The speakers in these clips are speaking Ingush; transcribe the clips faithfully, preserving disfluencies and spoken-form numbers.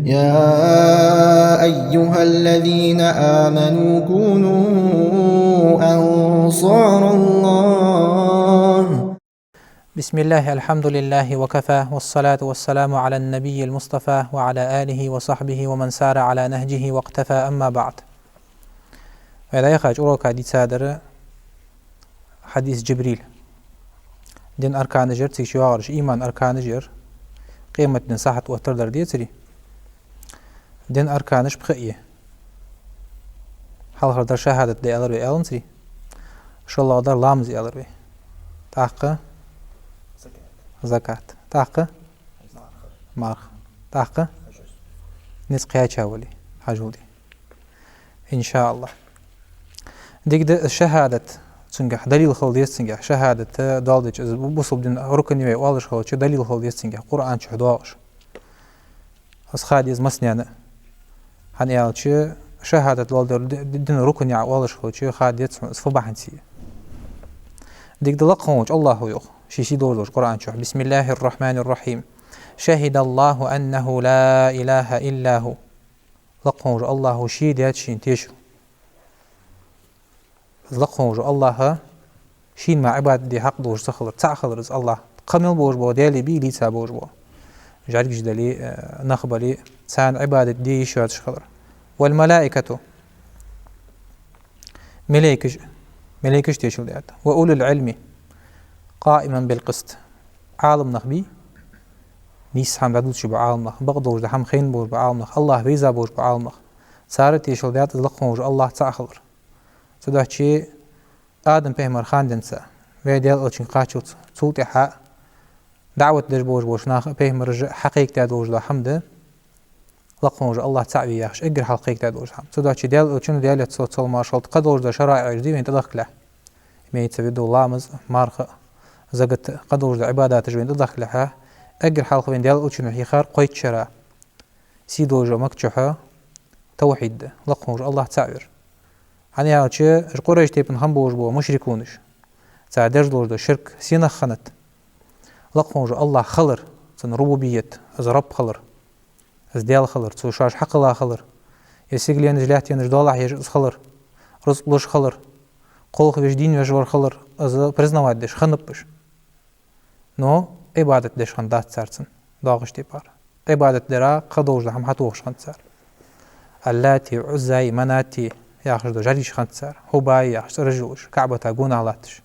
يا أيها الذين آمنوا كونوا أنصار الله. بسم الله، الحمد لله وكفى، والصلاة والسلام على النبي المصطفى وعلى آله وصحبه ومن سار على نهجه واقتفى، أما بعد. Вай дӀаяхача урока дийцадар хьадис Джибрил. Дина арканаш яр, цига чу йоагӀараш имана арканаш яр, къематдийнахьа сахьат оттаргдар децаре. Дина арканаш пхиъ я. Хьалхардар шахӀадат да аьлар вай, аьннадацарий? ШоллагӀдар ламаз аьлар вай. ТӀаккха закат. ТӀаккха марха. ТӀаккха низ кхаьча вале, хьажол де. Иншааллахь. Дика да, шахӀадат, цунгахь далил хила деза цунгахь. ШахӀадат, э, доал деча, из бу-, бусалба дина рукн я вай оалаш хилча, далил хила деза цунгахь, Къуръан чу доагӀаш. Из ха деза массанена. ХӀана аьлча, шахӀадат доал дар ди-, ди-, дина рукн я оалаш хилча, ха деза хьона из фу бахьанца я. Дика да, лакха волча Аллахӏо йоах, ший сий долаш долча Къуръан чу: بسم الله الرحمن الرحيم. شهد الله أنه لا إله إلا هو. Лакха волча Аллахӏо ше даьд шийна тешал. Из лакха волча Аллахӏа шийна мара Ӏибадат де хьакъ долаш ца хилар, цаӀ хилар из Аллахӏ. Кхы мел болаш бола даьлий бий, лийца болаш бола, жӀаргаш дале, э, нах бале, царна Ӏибадат де йиш йоацаш хилар. والملائكة. Малейкаш, малейкаш тешал даьд. وأولو العلم قائما بالقسط. Ӏаламнах бий, нийса хӀама дӀадувцаш бола Ӏаламнах, бакъдолаш дола хӀама хайна болаш бола Ӏаламнах, Аллахӏ веза болаш бола Ӏаламнах. Цар а тешал даьд из лакха волаш вола Аллахӏ цаӀ хилар. Цудухьа Адам пайхамар хана денз, вай Даьла Элчанга кхаччалца, цул тӀехьа даӀват деш болаш болча наха а, пайхамараша а хьакхайкадаь долаш дола хӀама да лакха волаш вола Аллахӏ цаӀ ве яхаш, эггара хьалха кхайкадаь долаш хӀама. Цудухьа Даьла Элчано, Даьла салот-салам маршал, кхы долаш дола шараиӀаш да вайна тӀадахкалехь, имеется в виду ламаз, марха, закат, кхы долаш дола Ӏибадаташ вайна тӀадахкалехь, эггара хьалха вайна Даьла Элчано хьийхар кхойтта шера сий долаш дола Макка чухь тавхьид да, лакха волаш вола Аллахӏ цаӀ вар. ХӀана аьлча, уж Къурайш тайпан хинна болаш бола мушрикунаш, цар деш долаш дола ширк сенах хиннад? Лакха волаш вола Аллахӏ хилар, цун рубубият, из Рабб хилар, из Даьла хилар, цо шоаш хьакхелла хилар, е сигаленаш, лаьттанаш доалахьа еш из хилар, рузкъ луш хилар, кхалхавеш, дийна веш вар хилар, из признавать деш хиннаб уж. Но Ӏибадат деш хиннадац цар цунна, доагӀача тайпара. Ӏибадат дара кхы долаш дола хӀама хьатохаш хиннад цар. Аллати, Ӏуззаи, Манати яхаш дола жӀаргаш хиннад цар, Хубаи яхаш цӀераш йолаш, КаӀбата гонахьа латташ.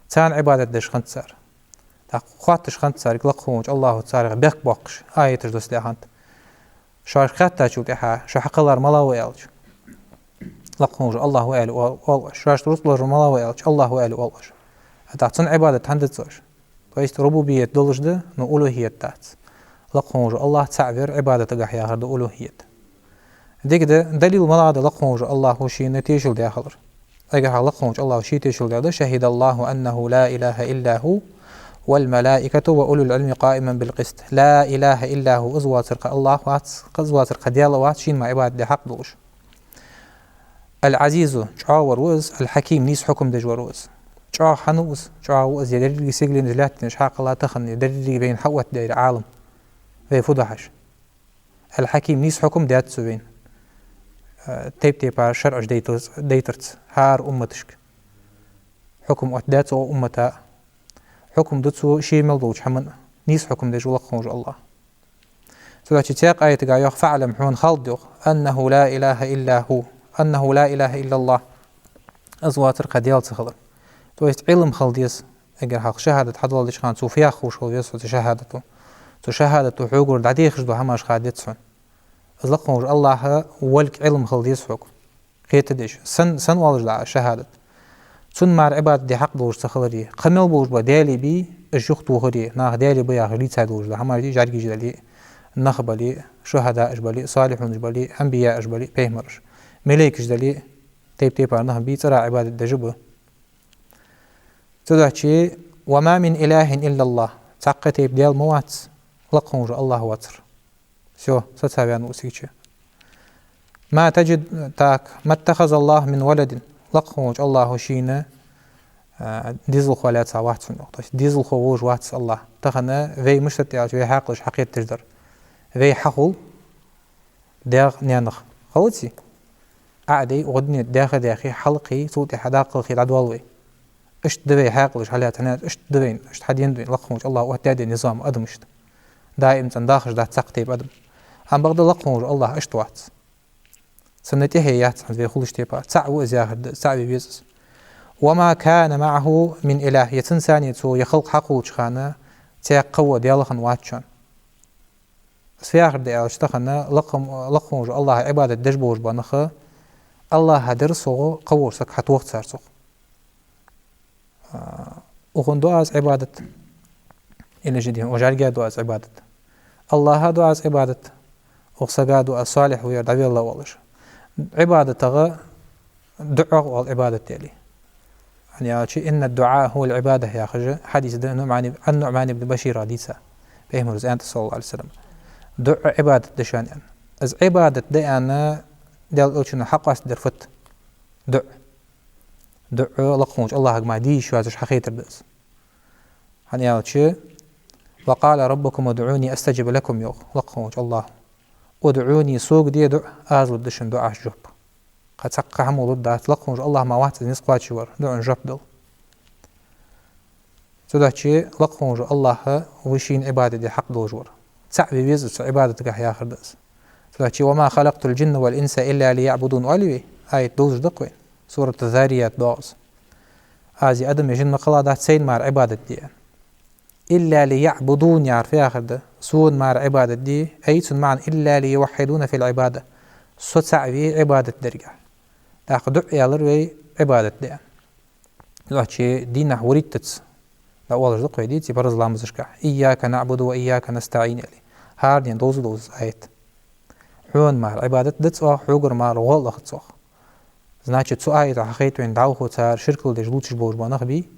Царна Ӏибадат деш хиннад цар. ТӀаккха хоатташ хиннад цар лакха волча Аллахӏо, царех бехк боаккхаш, аяташ доссадаь хиннад: шоаш хаьттачул тӀехьагӀа, шо хьакхеллар мала ва аьлча, лакха волаш вола Аллахӏ ва аьле оал-, оал оаш. Шоашта рузкъ луш вар мала ва аьлча, Аллахӏ ва аьле оал оаш. ТӀаккха цунна Ӏибадат хӀана дац оаш? То есть рубубият долаш да, но улухӀият дац. Лакха волаш вола Аллахӏ цаӀ вар Ӏибадатагахь яхар да улухӀият. Дика да, далил малагӀа да лакха волаш вола Аллахӏо шийна тешал даь хилар? Эггара хьалха лакха волча Аллахӏо ше тешал даь да: شهد الله أنه لا إله إلا هو والملائكة وأولو العلم قائما بالقسط. لا إله إلا هو, из воацар кхы Аллахӏ вац, кхы из воацар кхы Даьла вац, шийна мара Ӏибадат де хьакъ долаш. Аль-Ӏазизу, чӀоагӀа вар ва из, Аль-Хьаким, нийса хьукам деш вар ва из. ЧӀоагӀа хӀана ва из? ЧӀоагӀа ва из, е деррига сигаленаш, лаьттанаш хьакхелла тахан, е деррига вайна хьаоттадаьр Ӏалам, вай фу ду хьажа. Аль-Хьаким, нийса хьукам даьд цо вайна, э, тайп-тайпара шарӀаш дайтар-, дайтарца хӀара умматашка. Хьукам оттадаьд цо укх уммата. Хьукам ду цо ше мел долча хӀаман, нийса хьукам деш ва лакха волаш вола Аллахӏ. Цудухьа цхьаькха аятагахь йоах: فاعلم, хьона хала да, йоах, أنه لا إله إلا هو, أنه لا إله إلا الله, из воацар кхы Даьла ца хилар. То есть Ӏилма хила деза, эггара хьалха шахӀадат хьадоаладеча хана цо фу яхаш хила веза хьо цу шахӀадато. Цу шахӀадато хьогара дӀадехаш дола хӀамаш ха деза хьона. Из лакха волаш вола Аллахӏа волга Ӏилма хила деза хьога. Кхетадеш, сенна, сенна оалаш да шахӀадат? Цунна мара Ӏибадат де хьакъ долаш ца хилари, кхы мел болаш бола даьлий бий, уж юхатохари, наха даьлий ба яхаш лийца долаш дола хӀамаш, жӀаргаш дале, нах бале, шухӀадааш бале, салихьунаш бале, анбияаш бале, пайхамараш, малейкаш дале, тайп-тайпара нах бий, цӀера Ӏибадат деш ба. Цудухьа: وما من إله إلا الله, цхьаккха тайпа даьла ма вац, лакха волаш вола Аллахӏ воацар. Всё, сацаваьнна ва из цига чу. ما تجد, так, ما اتخذ الله من ولد, лакха волча Аллахӏо шийна, а, дезалхо лаьца вац хьона, йоах. То есть дезалхо волаш вац Аллахӏ. Тахан вай мишта да аьлча, вай хьаькъалаш хьакхеташ дар. Вай хьахул даьх-наьнах, хилаций? Ӏа а дий, гӀо а дий, даьха-даьхий, хьалкхий, цул тӀехьа даккхалхий дӀадоал вай. Иштта да вай хьаькъалаш хьалаьца, хьанна иштта да вайна, иштта хьадена да вайна лакха волча АллахӀа оттадаь да низам адамашта. Даим цӀена дахаш дац цхьаккха тайпа адам. Амма бакъда лакха волча АллахӀ иштта вац. Цунна тӀехье яц хӀанз вай хулаш тайпа. ЦаӀ ва из яхар да, цаӀ ве веза из. «وما كان معه من إله», е цунца цхьана цо е халкъ хьакхувлача хана цхьаккха кхы даьла хинна вац шоана. Из фу яхар да аьлча, тахан лакха, лакха волча АллахӀа Ӏибадат деш болаш бола нах, АллахӀа дер согӀу кхы вола саг хьатох цар цох. А, укхунна ду аз Ӏибадат, или же дий хьона, укх жӀарга ду аз Ӏибадат. АллахӀа ду аз Ӏибадат, укх сага ду аз, салихӀ ва ер, дӀавелла волаш. ӀИбадатагӀа дуӀагӀа оал Ӏибадат, аьле. ХӀана аьлча, «إن الدعاء هو العبادة» яхаш хьадис да НуӀман иб-, Ан-НуӀман ибн Башира дийца, Пайхамара аьннад, صلى الله عليه وسلم. ДуӀа Ӏибадат да шоана, аьнна. Из Ӏибадат да аьнна, Даьла Элчано хьакъоастадаьр фуд? ДуӀа. ДуӀа лакха волча АллахӀага мара де йиш йоацаш хьахайтар да из. ХӀана аьлча, «وقال ربكم ادعوني أستجب لكم», йоах лакха волча АллахӀа. «ادعوني», сога де дуӀа, аз лургда шун дуӀашта жоп. Кхы цхьаккха хӀама лургдац, лакха волча АллахӀ мара вац из низ кхоачаш вар, дуӀан жоп дала. Цудухьа лакха волча АллахӀа ва шийна Ӏибадат де хьакъ долаш вар. ЦаӀ ве веза цу Ӏибадатагахьа яхар да из. Цудухьа «وما خلقت الجن والإنس إلا ليعبدون» оалий вай, аят долаш да-кх вайна, сурат Заррият доагӀа из. Аз е адам, е жин ма кхелладац сайна мара Ӏибадат де, аьнна. «إلا ليعبدون» яхар фу яхар да? Сона мара Ӏибадат де, ай, цун маӀан «إلا ليوحدون في العبادة». Со цаӀ ве Ӏибадат дергахьа. ТӀаккха дуӀа аьлар вай Ӏибадат да, аьнна. Цудухьа дийнахьа вуриттаза дӀаоалаш да-кх вай, деций, параз ламазашкахь: «إياك نعبد وإياك نستعين», аьле. ХӀаране довза-довза аят. Хьона мара Ӏибадат дац оаха, хьогара мара гӀо а лахац оаха. Значит, цу аятах хет вайна дӀахо цар ширкал деш лувцаш болаш бола нах бий,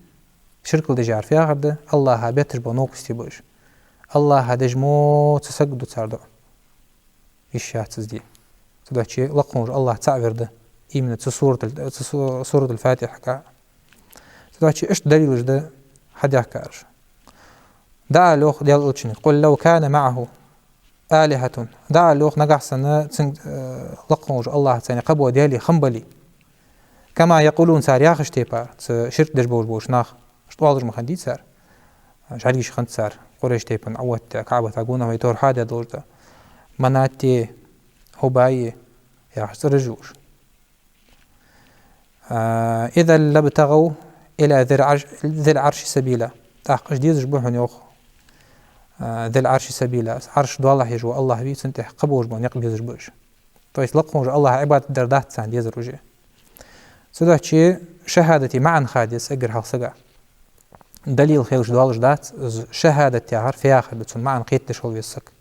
ширкал деш яхар фу яхар да? АллахӀа бетташ бола новкъостий ба уж. АллахӀа деш мо цхьа саг ду цар дуӀа. Йиш яц из де. Цудухьа лакха волча АллахӀ цаӀ вар да. Именно цу суратуль, цу су-, суратуль-Фатихьагахьа. Цудухьа иштта далилаш да хьадаьхкараш. ДӀаала йоах Даьла Элчано: «قل لو كان معه آلهة». ДӀаала йоах, нагахьа санна цун, э, лакха волча АллахӀаца цхьана кхыбола даьлий хиннабале, «كما يقولون», цар яхача тайпара, цу ширк деш болаш болча наха. Иштта оалаш ма хиннадий цар. ЖӀаргаш хиннад цар, Къурайш тайпан Ӏаоттадаь, КаӀбата гонахьа вай тохар хьадаь долаш да. Манатай, Хуббай яхаш цӀераш йолаш. А, «إذا لابتغوا إلى ذي العرش، ذي العرش سبيلا». ТӀаккха уж дезаш ба хьона, йоах, а, «ذي العرش سبيلا». Ӏарша доалахьа езаш вола АллахӀ вий, цунна тӀехьа кхыболаш бола никъ безаш ба уж. То есть лакха волча АллахӀа Ӏибадат дар дац царна дезар уже. Цудухьа шахӀадата маӀан ха деза эггара хьалха сага. Далил хилча доалаш дац, из шахӀадат яхар фу яхар да, цун маӀан кхетадеш хила веза саг.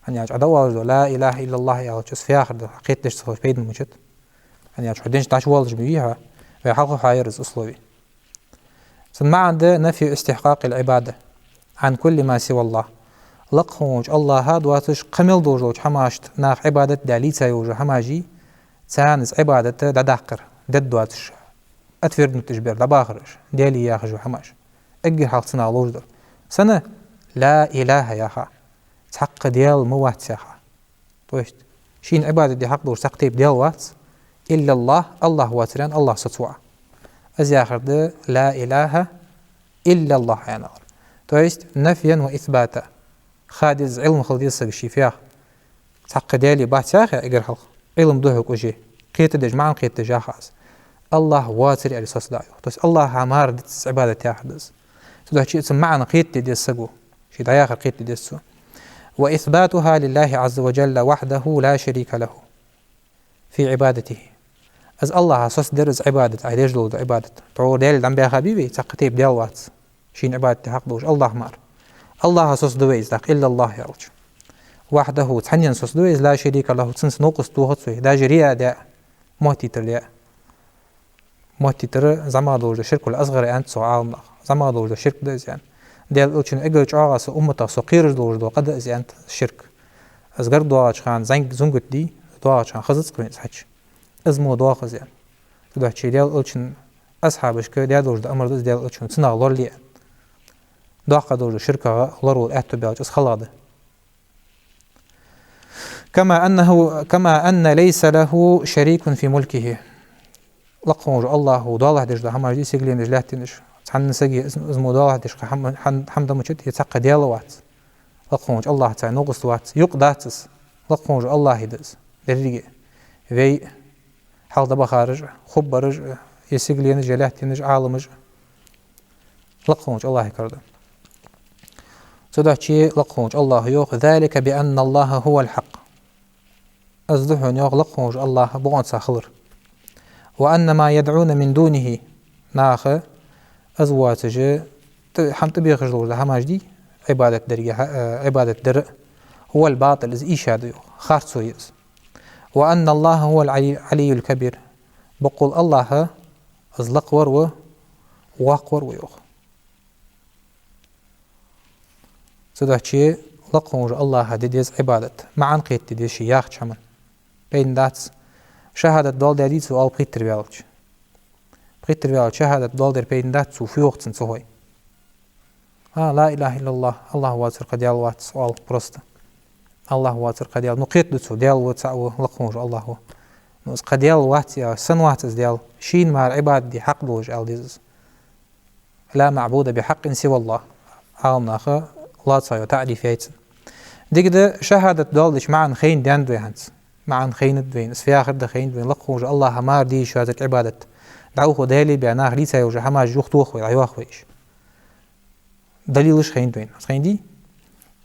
ХӀана аьлча, Ӏа дӀаоалаш дола «لا إله إلا الله» аьлча, из фу яхар да кхетадеш ца хилча, пайда мичад? ХӀана аьлча, хьо динчу дӀачувоалаш ма вий хьо, вай хьалха хьаяр из условие. Цун маӀан да: «نفي استحقاق العبادة عن كل ما سوى الله». Лакха волча АллахӀа доацаш кхы мел долаш долча хӀамашта наха Ӏибадат даь лийца йолаш йола хӀамаш, царна из Ӏибадат дӀадаккхар, дергдоацаш, отвергнуть уж бер, дӀабахар уж, даьлий яхаш йола хӀамаш. Эггара хьалха цунах ловш дар. Сенна? «لا إله» яха. Цхьаккха даьла ма вац яха. То есть шийна Ӏибадат де хьакъ долаш цхьаккха тайпа даьла вац. «إلا الله», АллахӀ воацар аьнна, АллахӀ соцаву Ӏа. Из яхар да «لا إله إلا الله» аьнна. То есть نفيا وإثباتا. Ха деза, Ӏилма хила деза сага ший фу яха. Цхьаккха даьлий бац яхе эггара хьалха, Ӏилма да хьога уже. Кхетадеш, маӀан кхетадеш яха аз. АллахӀ воацар аьле соцадаь йоах. То есть АллахӀа мара дац из Ӏибадат яхар да из. Цудухьа цун маӀан кхетаде деза саго. Ше дӀаяхар кхетаде деза цо. «وإثباتها لله عز وجل وحده لا شريك له في عبادته». Из АллахӀа соцадар из Ӏибадат, Ӏа деш дола Ӏибадат. Тхьовра даьлий дӀа ма баьхабий вай, цхьаккха тайпа даьла вац шийна Ӏибадат де хьакъ долаш, АллахӀ мара. АллахӀа соцаду вай из, тӀаккха «إلا الله» аьлча. «وحده», цхьаннена соцаду вай из, «لا شريك له», цунца новкъост тохац вай, даже риа де, моттийтар де. Моттийтар зӀамагӀа долаш да, ширкуль-асгӀар аьннад цох Ӏаламнаха. ЗӀамагӀа долаш да, ширк да из аьнна. Даьла Элчано: «Эггара чӀоагӀа са умматах со кхераш долаш дола къа да из», аьннад, ширк. Из гарга доагӀача хана зӀанг-, зунгат дий, доагӀача хана хазац-кх вайна из хьача. Из мо доагӀа из аьнна. Цудухьа Даьла Элчан асхьабашка даь долаш да амар да из, Даьла Элчано цунах лорале аьнна. Доккха долаш да ширкагӀа лоравала аьттув баьлча, из халагӀа да. كما أنه، كما أن ليس له شريك في ملكه. Лакха волча АллахӀа доалахьа деш да хӀамаш, дий, сигаленаш, лаьттанаш. Цхьанне сага из, из мо доалахьа деш хӀама, хӀама, хӀама да мичад, е цхьаккха даьла вац. Лакха волча АллахӀаца новкъост вац, юкъ дац из. Лакха волча АллахӀа да из. Деррига. Вай, хьалха дӀабахараш, хургбараш, е сигаленаш, е лаьттанаш, Ӏаламаш. Лакха волча АллахӀа кара да. Цудухьа лакха волча АллахӀа йоах: ذلك بأن الله هو الحق. Из да хьона, йоах, лакха волча АллахӀ бокъонца хилар. وأن ما يدعون من دونه, наха из воацаш, тӀа-, хӀама тӀабехаш долаш да хӀамаш, дий, Ӏибадат деррига, э, Ӏибадат дар, هو الباطل, из ийша да, йоах, харцо я из. وأن الله هو العلي، العلي الكبير. Боккъал АллахӀ из лакхвар ва, воккхавар ва, йоах. Цудухьа лакха волча АллахӀа де деза Ӏибадат, маӀан кхета деза ше яхача хӀаман. Пайда бац. ШахӀадат доаладаьдий цо, оал, пхийттара ваьлча. Пхийттара ваьлча шахӀадат доаладер пайда бац цо, фу йоах цунна ца хой. А, لا إله إلا الله, АллахӀ воацар кхы даьла вац, оал просто. АллахӀ воацар кхы даьла. Ну, кхетаду цо, Даьла ва, цаӀ ва, лакха волча АллахӀ ва. Ну, из кхы даьла вац, е санна вац из Даьла. Шийна мара Ӏибадат де хьакъ долаш, ала деза из. لا معبود بحق سوى الله. Ӏаламнаха лоаца йола таӀриф я цун. Дика да, шахӀадат доаладича маӀан хайна даьннад вай хӀанз. МаӀан хайнад вайна, из фу яхар да хайнад вайна, лакха волча АллахӀа мара де йиш йоацар Ӏибадат. ДӀаухо Даьла беа наха дийца йола хӀамаш юхатох вай, дӀайоах вай уж. Далилаш хайнад вайна. Из хайнадий?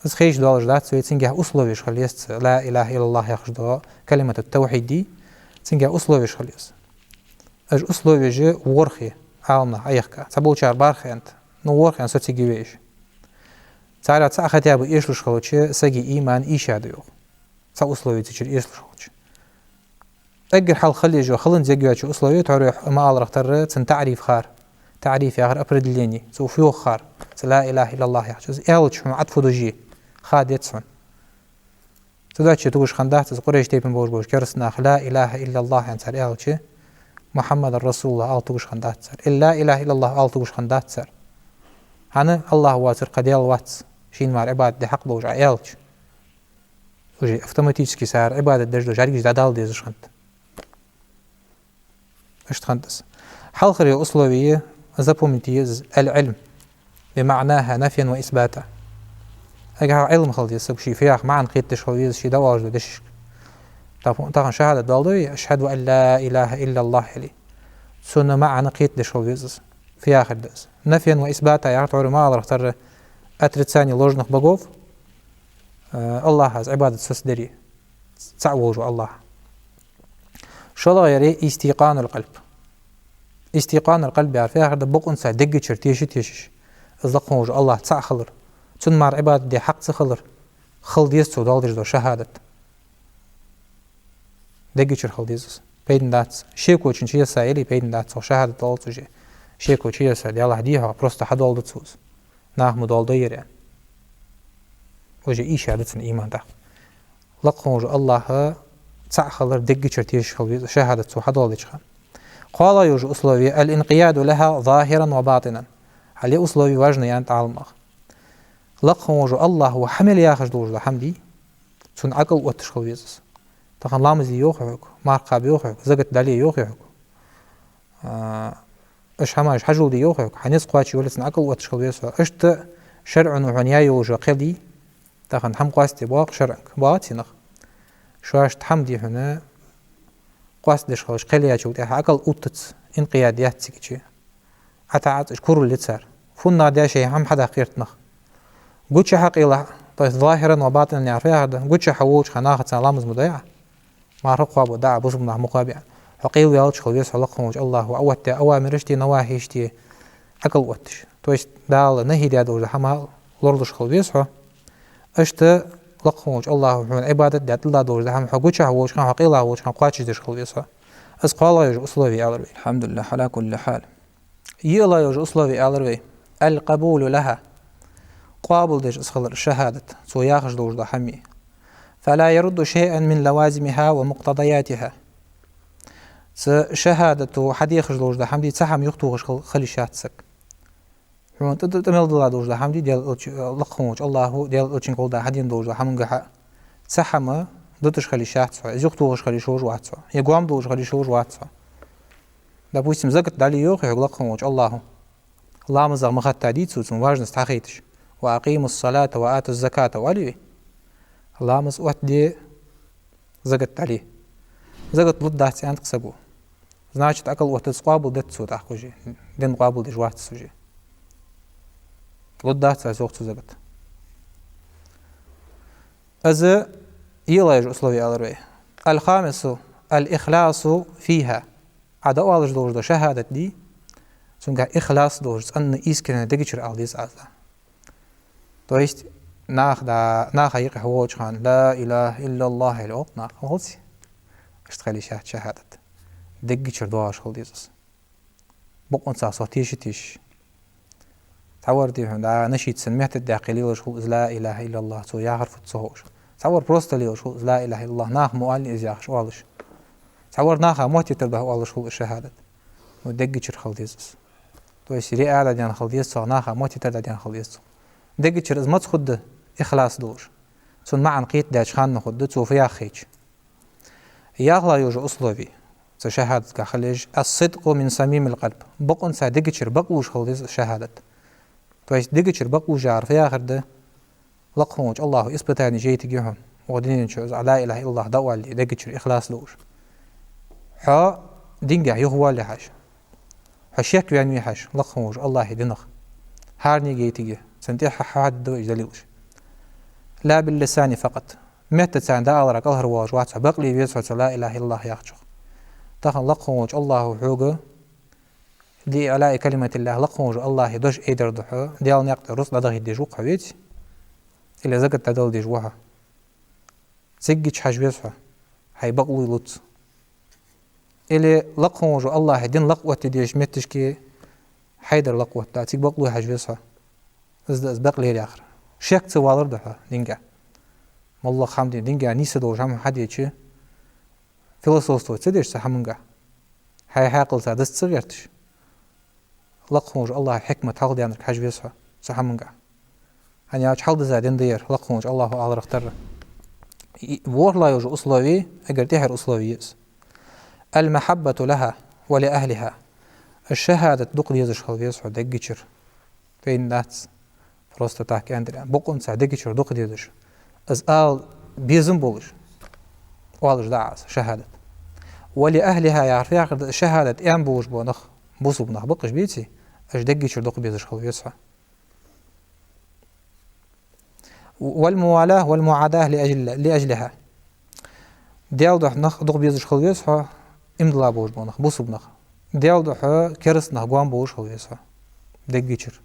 Из хайша долаш дац вай, цунгахьа условеш хила еза, لا إله إلا الله яхаш дола كلمة التوحيد, цунгахьа условеш хила еза. Уж условеш ворхӀ я, Ӏаламнаха Ӏайхка. Цхьаболчар бархӀ я аьннад, ну, ворхӀ я аьнна, со цига ве уж. Царех цаӀ хотя бы эшалуш хилча, сага иман ийша да, йоах. Цхьа услове цу чура эшалуш хилча. Эггара хьалха хила езаш йола, хиланза еза йоаца услове, тхьовра ма аллара тара, цун таӀриф хар. ТаӀриф яхар определение. Цо фу йоах хар. Цу لا إله إلا الله яхача. Из аьлча хьона Ӏа фу деш я, ха деза хьона. Цудухьа тугаш хиннадац из, Къурайш тайпан болаш болча кераста наха لا إله إلا الله аьнна цар аьлча, محمد رسول الله ала тугаш хиннадац цар. Или لا إله إلا الله ала тугаш хиннадац цар. ХӀана? АллахӀ воацар кхы даьла вац, шийна мара Ӏибадат де хьакъ долаш Ӏа аьлча. Уже автоматически цар Ӏибадат деш дола жӀаргаш дӀадала дезаш хиннад. Иштта хиннад из. Хьалхара условие, запомнить е из, العلم بمعناها نفيا وإثباتا. Эггара хьалха Ӏилма хила деза сага, ше фу яхар маӀан кхетадеш хила веза, ше дӀаоалаш дола дешашка. Тахан, тахан шахӀадат доаладу вай, أشهد أن لا إله إلا الله аьле. Цун маӀан кхетадеш хила веза из. Фу яхар да из? نفيا وإثباتا яхар, тхьовра ма аллара тара, отрицание ложных богов, э, АллахӀаца Ӏибадат соцадари, цаӀ волаш вола АллахӀ. ШоллагӀъяр استيقان القلب. استيقان القلب яхар фу яхар да? Бокъонца деггачура теша тешаш, из лакха волаш вола АллахӀ цаӀ хилар, цунна мара Ӏибадат де хьакъ ца хилар, хила деза цо доаладеш дола шахӀадат. Деггачура хила деза из. Пайда бац. Шеко чу йисса яле, пайда бац, цох шахӀадат доаладац уже. Шеко чу йисса, Даьллахь, дий хьона, просто хьадоаладу цо из. Наха ма доаладой ер аьнна. Уже ийша да цун иман тӀаккха. Лакха волаш вола АллахӀ цаӀ хилар деггачура тешаш хила веза, шахӀадат цо хьадоаладеча хана. КхоалагӀа йола условие الانقياد لها ظاهرا وباطنا. Хьал е условие важный я аьннад Ӏаламнаха. Лакха волаш вола АллахӀ ва хьа мел яхаш долаш дола хӀама, дий, цунна Ӏакъил отташ хила веза из. Тахан ламаз де йоах хьога, марха кхаба йоах хьога, закат дӀале йоах хьога. А, уж хӀамаш хьажол де йоах хьога, хьа низ кхоачашъе йолац аьнна Ӏакъил отташ хила веза хьо. Иштта шарӀо хьона яь йолаш йола кхел, дий, тахан хӀама къоастаде боагӀа шарӀага, боагӀац цунах. Шоашта хӀама, дий хьона, къоастадеш хилча, кхел яьчул тӀехьагӀа Ӏакъил увттац, инкъияд яц цига чу. Ӏа тӀа Ӏац, уж курал я цар. ФуннагӀа деш а хӀама хьадаккха гӀерт нах. Гуча хьа къайла, то есть ظاهرا وباطنا яхар фу яхар да? Гуча хьа волча хана нахаца ламаз ма дой Ӏа, марха кхоабу, дӀа а бусалба нах ма кхоабе Ӏа. Хьо къайла ваьлча хила веза хьо лакха волча АллахӀа оттадаь авамирашта, навахӀишта Ӏакъил отташ. То есть Дала нахӀи даь долаш дола хӀама лоралуш хила веза хьо. Иштта лакха волаш волча АллахӀа хьона Ӏибадат даь тӀадилла долаш дола хӀама хьо гучахь волча хана, хьо къайлагӀа волча хана кхоачашдеш хила веза хьо. Из кхоалагӀа йола условие аьлар вай. الحمد لله على كل حال. ЙоӀлагӀа йола условие аьлар вай. القبول لها. Къоабалдеш из хилар шахӀадат, цо яхаш долаш дола хӀама. فلا يرد شيئا من لوازمها ومقتضياتها. Цу шахӀадато хьадехаш долаш дола хӀама, дий, цхьа хӀама юхатохаш хил-, хила йиш яц саг. Хьона тӀа-, тӀа-, тӀа мел дилла долаш дола хӀама, дий, Даьла Элча-, лакха волча АллахӀа, Даьла Элчанга гӀолла хьадена долаш дола хӀамангахьа цхьа хӀама дуташ хила йиш яц хьо, из юхатохаш хила йиш йолаш вац хьо, е гоама долаш хила йиш йолаш вац хьо. Допустим, закат дӀале йоах хьога лакха волча АллахӀа. Ламазах ма хатта дий цо, цун важность хьахайташ. «وأقيموا الصلاة وآتوا الزكاة», оалий вай? Ламаз оттаде, закат дӀале. Закат лургдац аьннад-кх саго. Значит, акал оттац, къоабалдац цо тӀаккха уже. Дин къоабалдеш вац уже. Лургдац аз, йоах цо, закат. Из йолаш йола условие аьлар вай. «الخامس الإخلاص فيها». Ӏа дӀаоалаш долаш дола шахӀадат дий, цунга ихлас долаш, цӀена, искренне дега чура ала деза Ӏа из. То есть, нах да, наха юкъе хьо волча хана, «لا إله إلا الله» аьле оал-кх наха, оалий? Иштта хила йиш яц шахӀадат. Дега чура доагӀаш хила деза из. Бокъонца сох теша-тешаш. Цхьавар, дий хьона, да, нашид санна меттадаьккхе лелаш хул из «لا إله إلا الله», цо яхар фуд ца ховш. Цхьавар просто лелаш хул из «لا إله إلا الله», наха ма оалий из яхаш оалаш. Цхьавар наха моттийтар духьа оалаш хул из шахӀадат. Ну, дега чура хила деза из. То есть риаъ дӀадаьнна хила деза цох, наха моттийтар дӀадаьнна хила деза цох. Дега чура из маца хургда? Ихлас долаш. Цун маӀан кхетадаьча хана хургда, цо фу яхийча. ЯлхлагӀа йола условие цу шахӀадатагахь хила езаш: «الصدق من صميم القلب». Бокъонца дега чура бакълувш хила деза из шахӀадат. То есть дега чура бакълувш яхар фу яхар да? Лакха волча АллахӀа испытани яйтаргья хьона. Укх дунен чу из «لا إله إلا الله» дӀаоале, дега чура ихлас долаш. Хьо дингахь юхавоале хьажа. Хьо шек ваьнна ве хьажа лакха волча АллахӀа динах. ХӀаране яйтаргья, цунна тӀехьа хьадда вай из далилаш. «لا باللسان فقط». Меттаца дӀаалара кӀалхарвоалаш вац хьо, бакъле веза хьо цу «لا إله إلا الله» яхачох. Тахан лакха волча АллахӀа хьога «لإعلاء كلمة الله», лакха волча АллахӀа дош айдара духьа, Даьла наькъа тӀа рузкъа дӀадахийта дезаш ва-кх хьо, веций? Или закат дӀадала дезаш ва хьо? Цигга чу хьажа веза хьо, хьай бакълув луц. Или лакха волча АллахӀа дин лакхъоттаде дезача метташка хьай дар лакхъоттаде, цига бакълув хьажа веза хьо. Из да из бакълер яхар. Шек ца валар да хьо дингахь. МоллагӀа хӀама, дий, дингахь нийса долаш хӀама хьадеча, философствовать ца деш цу хӀамангахь, хьай хьаькъалца дас ца гӀерташ, лакха волча АллахӀа хьикмат хьалхадаьннарг хьажа веза хьо цу хӀамангахь. ХӀана аьлча хьалдиза дин да ер, лакха волча АллахӀа аларах тара. И ворхӀлагӀа йола условие, эггара тӀехьара условие я из: «المحبة لها ولأهلها». Из шахӀадат дукха дезаш хила веза хьо дега чура. Пайда бац. Просто так аьннадар аьнна. Бокъонца дега чура дукха дезаш. Из ала безам болаш оалаш да Ӏа из шахӀадат. «ولأهلها» яхар фу яхар да? ШахӀадат аьнна болаш бола нах, бусалба нах ба-кх уж, веций, уж дега чура дукха безаш хила веза хьо. «والموالاة والمعاداة لأجل، لأجلها». Даьла духьа нах дукха безаш хила веза хьо, иман дилла болаш бола нах, бусалба нах. Даьла духьа кераста нах гоама болаш хила веза хьо дега чура.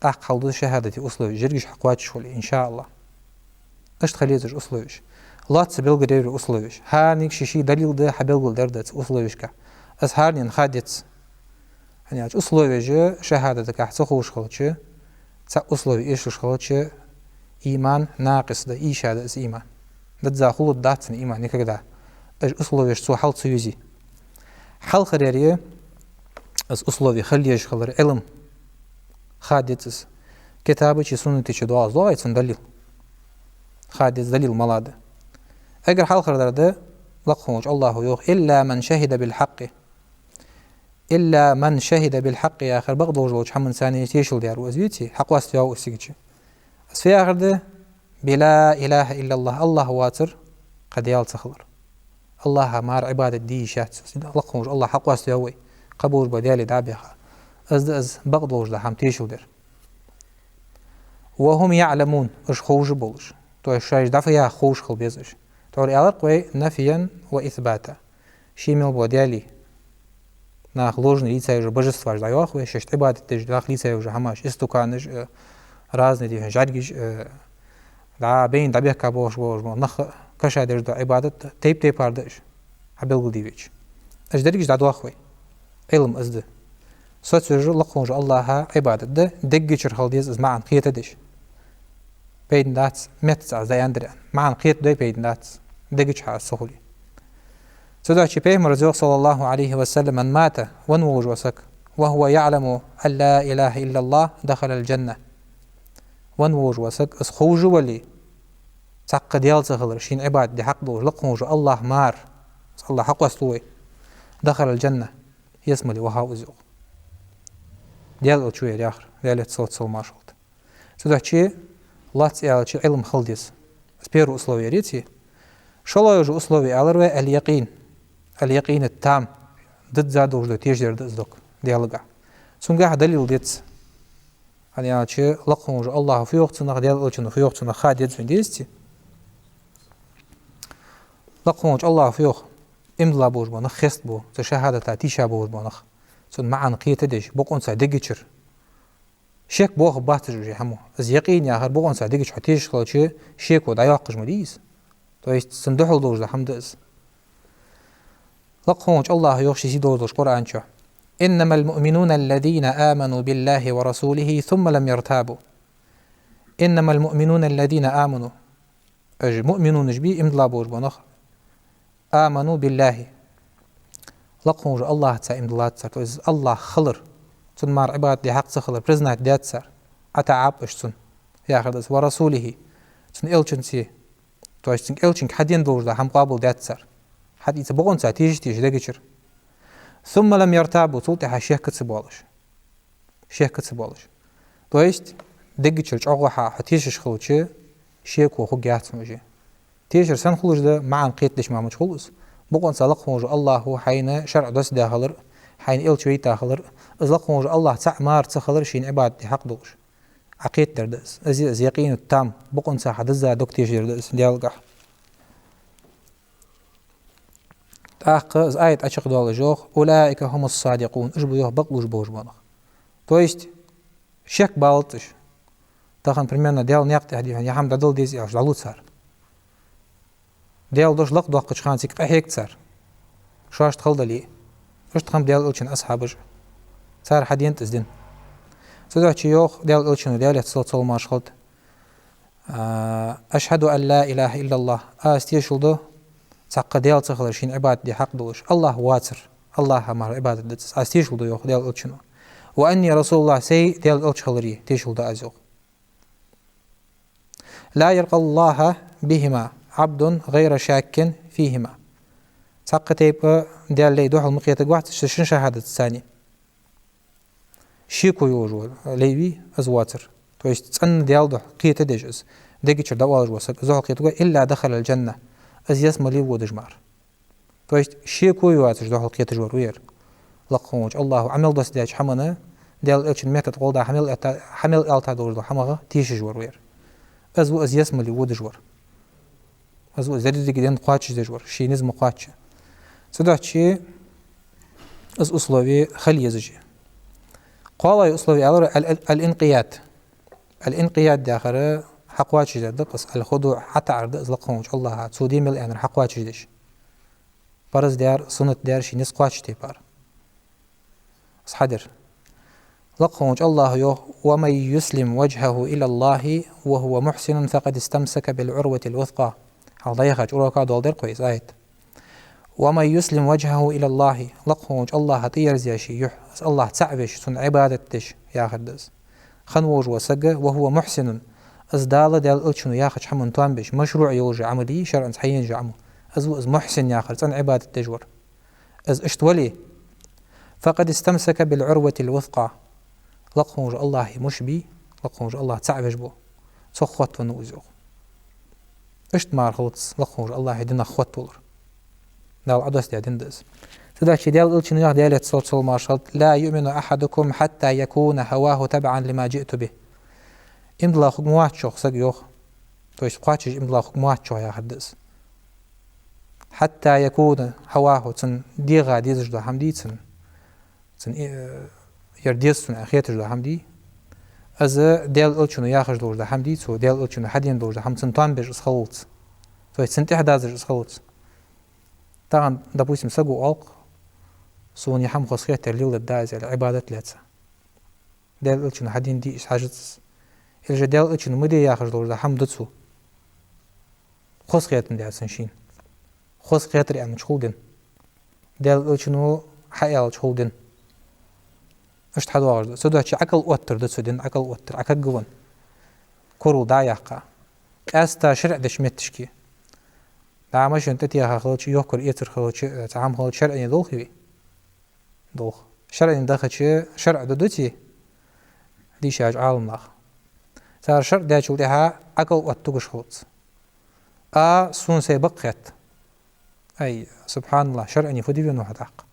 ТӀаккха хьалдуз шахӀадата условеш, жиргаш хьакхоачаш хуле, иншааллахӀ. Иштта хила еза уж условеш. Лоацца белгалдергда условеш. ХӀаранега ший-ший далил да, хьабелгалдергда цу условешка. Из хӀаранена ха деза. ХӀана аьлча условеш шахӀадатагахь ца ховш хилча, цхьа условие эшаш хилча, иман накъис да, ийша да из иман. Дизза хулаш дац цун иман никогда, уж условеш цо хьал ца юзе. Хьалхаръяр я из условие хила езаш хилар — Ӏилма. Ха деза из. Китаба чу, сунната чу доагӀа из, доагӀий цун далил? Ха деза далил малагӀа да. Эггара хьалхардар да, лакха волча АллахӀа йоах: «إلا من شهد بالحق». «إلا من شهد بالحق» яхар бакъдолаш долча хӀаманца тешал даьр ва из, веций, хьакъоаставаьв из цига чу. Из фу яхар да? «بلا إله إلا الله», АллахӀ воацар кхы даьла ца хилар. АллахӀа мара Ӏибадат де йиш яц. Лакха волча АллахӀ хьакъоаставаьв вай, кхы болаш бола даьлий дӀа а баьха. Из да из бакъдолаш дола хӀама тешал дар. «وهم يعلمون», уж ховш а болаш. То есть шоаш дӀа фу яха ховш хила беза уж. ТӀаккха аьлар-кх вай: «نفيا وإثباتا». Ший мел бола даьлий, наха ложный лийца йола божестваш дӀайоах вай, шоашта Ӏибадат деш наха лийца йола хӀамаш, истуканаш, э, разный, дий хьона, жӀаргаш, э, дӀа бейна дӀабехка болаш болаш бола нах каша деш дола Ӏибадат тайп-тайпара да уж, хьабелгалде везача. Уж дерригаш дӀадоах вай. Ӏилма из да. Соцавеш лакха волча АллахӀа Ӏибадат да, дега чура хила деза из маӀан кхетадеш. Пайда бац, меттаца аз дӀааьннадар аьнна. МаӀан кхетадой, пайда бац, дега чу хьа из ца хуле. Цудухьа Пайхамара йоах, صلى الله عليه وسلم: «من مات», венна волаш вола саг, «وهو يعلم أن لا إله إلا الله دخل الجنة». Венна волаш вола саг, из ховш а вале, тӀаккха Даьла ца хилар, шийна Ӏибадат де хьакъ долаш, лакха волча АллахӀ мара, АллахӀ хьакъоасталу вай, «دخل الجنة», ялсмале вахав из, йоах. Даьла Элча вера яхар, Даьлера салот-салам-моаршал хилда. Цудухьа лоацца аьлча, Ӏилма хила деза. Из первое условие яр из. ШоллагӀа йола условие аьлар вай: اليقين. اليقين التام. Дизза долаш дола тешар да из дог, Даьлагахьа. Цунгахьа далил деза. ХӀана аьлча, лакха волча АллахӀа фу йоах цунах, Даьла Элчано фу йоах цунах ха деза вайна, дезаций? Лакха волча АллахӀа фу йоах: иман дилла болаш бола нах хестабу, цу шахӀадата тийша болаш бола нах. Цун маӀан кхетадеш, бокъонца дега чура шек боахаргбац уж уже хӀамо. Из якъин яхар бокъонца дега чу хьо тешаш хилча, шеко дӀайоаккхаш ма дий из. То есть цунна духьал долаш дола хӀама да из. Лакха волча АллахӀа йоах ший сийдолча Къуръан чу: «إنما المؤمنون الذين آمنوا بالله ورسوله ثم لم يرتابوا». «إنما المؤمنون الذين آمنوا». Уж муъминунаш бий, иман дилла болаш бола нах. «آمنوا بالله». Лакха волча АллахӀаца иман диллад цар. То есть АллахӀ хилар, цунна мара Ӏибадат де хьакъ ца хилар признать даьд цар. ӀотаӀаб уж цунна, яхар да из. «ورسوله». Цун Элчанца. То есть цун Элчанга хьадена долаш дола хӀама къоабалдаьд цар. Хьадийца бокъонца тийша-тийша дега чура. «ثم لم يرتابوا», цул тӀехьагӀа шек ца боалаш. Шек ца боалаш. То есть дега чура чӀоагӀа хьо тешаш хилча, шеко хургьяц хьона уже. Тешар сенна хулаш да, маӀан кхетадеш мара ма хул из. Бокъонца лакха волча АллахӀа хьайна шарӀ доссадаь хилар, хьайна Элча вайта хилар, из лакха волча АллахӀ цаӀ мара ца хилар шийна Ӏибадат де хьакъ долаш. Ӏакъида дар да из. Из, из якъину там, бокъонца хьа дизза дог тешар да из Даьлагахьа. ТӀаккха из аят Ӏочакхдоалаш йоах: «أولئك هم الصادقون». Уж ба, йоах, бакълувш болаш бола нах. То есть шек балац уж. Тахан примерно Даьла наькъа тӀа дий хьона, е хӀама дӀадала деза аьлча, дӀалу цар. Даьла дош лакхдоаккхача хана цига къахьег цар, шоашта хала дале а. Иштта хиннаб Даьла Элчан асхьабаш а. Цар хьаденад из дин. Цудухьа йоах Даьла Элчано, Даьлера салот-салам-моаршал хилда: «أشهد أن لا إله إلا الله». Аз тешал ду цхьаккха Даьла ца хилар шийна Ӏибадат де хьакъ долаш. АллахӀ воацар, АллахӀа мара Ӏибадат дац. Аз тешал ду, йоах Даьла Элчано. «وأني رسول الله», сай Даьла Элча хиларе тешал ду аз, йоах. «لا يلقى الله بهما عبد غير شاك فيهما». Цхьаккха тайпа Даьла лай духьал ма кхетаргвац цу шин шахӀадатаца. Шеко йолаш вола лай вий, из воацар. То есть цӀена Даьла духьал кхетадеш из, дега чура дӀаоалаш вола саг, из духьал кхетаргвий, «إلا دخل الجنة». Из ялсмале водаш мара. То есть шеко йоацаш духьал кхеташ вар ва ер. Лакха волча АллахӀа Ӏамал доссадаьча хӀаманна, Даьла Элчан меттала гӀолла хьа мел аьлта-, хьа мел аьлтад долаш дола хӀамах тешаш вар ва ер. Из ва из ялсмале водаш вар. Из ва из деррига дин кхоачашдеш вар, ший низ ма кхоачча. Цудухьа из условие хила езаш я. КхоалагӀа условие аьлар ал-, ал-, الانقياد. الانقياد яхар хьакхоачашдар да-кх из, الخضوع, хьатаӀар да из лакха волча АллахӀа, цо де мел аьннар хьакхоачашдеш. Парз дар, суннат дар, ший низ кхоачача тайпара. Из хьадар. Лакха волча АллахӀа йоах: «ومن يسلم وجهه إلى الله وهو محسن فقد استمسك بالعروة الوثقى». Хьалха дӀаяхача урока доаладаьр-кх вай из аят. «ومن يسلم وجهه إلى الله», лакха волча АллахӀа тӀаерзаяь ший юхь, из АллахӀ цаӀ веш, цунна Ӏибадат деш, яхар да из. Хинна волаш вола саг, «وهو محسن», из Дала, Даьла Элчано яхача хӀаманна тоам беш, машруӀ йолаш йола Ӏамал, шарӀаца хьаенаш йола Ӏамал. Из ва из мухьсин яхар, цӀена Ӏибадат деш вар. Из иштта вале, «فقد استمسك بالعروة الوثقى». Лакха волча АллахӀа муш бий, лакха волча АллахӀ цаӀ веш бола. Цох хоттавеннав из, йоах. Иштта мара хилац лакха волча АллахӀа динах хоттавалар. Дала Ӏодоссадаь дин да из. Цудухьа Даьла Элчано йоах, Даьлера салот-салам-моаршал хилда: «لا يؤمن أحدكم حتى يكون هواه تبعا لما جئت به». Иман дилла хургвац шох саг, йоах. То есть кхоачаш иман дилла хургвац шох яхар да из. «حتى يكون هواه», цун дегӀа дезаш дола хӀама дий цун, цун, э, ер деза цунна аьнна хеташ дола хӀама дий, из Даьла Элчано яхаш долаш дола хӀама дий, цо Даьла Элчано хьадена долаш дола хӀама цунна тоам беш из хилалца. То есть цунна тӀехьа дазаш из хилалца. Тахан, допустим, саго оал-кх: «Сона ер хӀама хоза хетар леладергда аз», аьле, Ӏибадат лаьца. Даьла Элчано хьадена дий из, хьажац из. Или же Даьла Элчано ма де яхаш долаш дола хӀама ду цо. Хоза хетандаь цунна шийна. Хоза хетар аьннача хул дин. Даьла Элчано хьааьлча хул дин. Иштта хьадоагӀаш да. Цудухьа Ӏокхалоттар да цу дина, Ӏокхалоттар, Ӏокхаггавенна. Корал дӀа а яьккха. къаьстта шарӀ деча метташка. ДӀа машен тӀатеха хилча, йохкар-эцар хилча, цхьа хӀама хилча, шарӀане долхий вай? Долх. ШарӀане дахача, шарӀ да дувций дийша Ӏаламнаха? Цар шарӀ даьчул тӀехьагӀа Ӏакъал оттугаш хилац. А, сона сай бакъ хет. Ай, субхьаналлахӀ, шарӀане фу де венав хьо тӀаккха?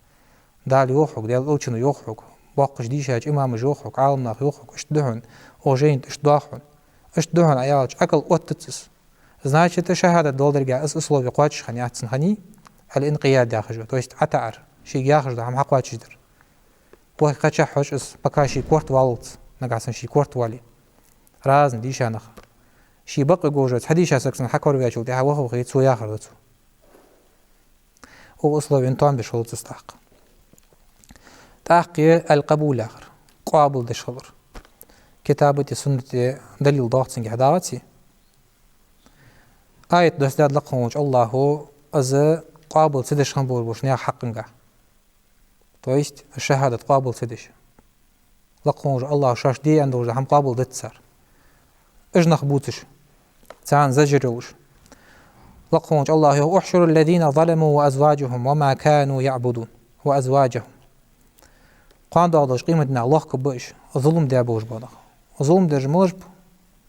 Дала йоах хьога, Даьла элчано йоах хьога, боккхача дийшача имамаша йоах хьога, Ӏаламнаха йоах хьога, иштта да хьона, укх жайна тӀа иштта доах хьона. Иштта да хьона Ӏа аьлча, Ӏакъал оттац из. Значит, шахӀадат доаладергахьа из услови кхоачаш хиннаяц цун, хиннай, аль-инкъияд яхаш да, то есть ӀатаӀар, шийга яхаш дола хӀама хьакхоачашдар. Вай кхаьча хьожаш из, пока ший корта валлалца, нагахьа санна ший корта вале. Разный дийша нах. Ший бакъве гожац, хьадийша саг санна хьакораваьчул тӀехьагӀа ваха-вахе, цо яхар да цо. Укх условена тоам беш хилац из тӀаккха. ТӀаккха аль-къабул яхар, къоабалдеш хилар. Китабати суннати далил доагӀа цунгахьа, доагӀаций? Аят доссадаьд лакха волча АллахӀо из къоабал ца деш хинна болаш болча наьха хьакъагахьа. То есть шахӀадат къоабал ца деш. Лакха волча АллахӀо шоашта де аьнна долаш дола хӀама къоабал дац цар. Уж нах бувцаш, царна зажар йолаш. Лакха волча АллахӀо йоах: «احشروا الذين ظلموا وأزواجهم وما كانوا يعبدون». وأزواجهم. Кхоана доагӀаш долча къематдийнахьа лохкаргба уж зулам даь болаш бола нах. Зулам дераш малаш ба?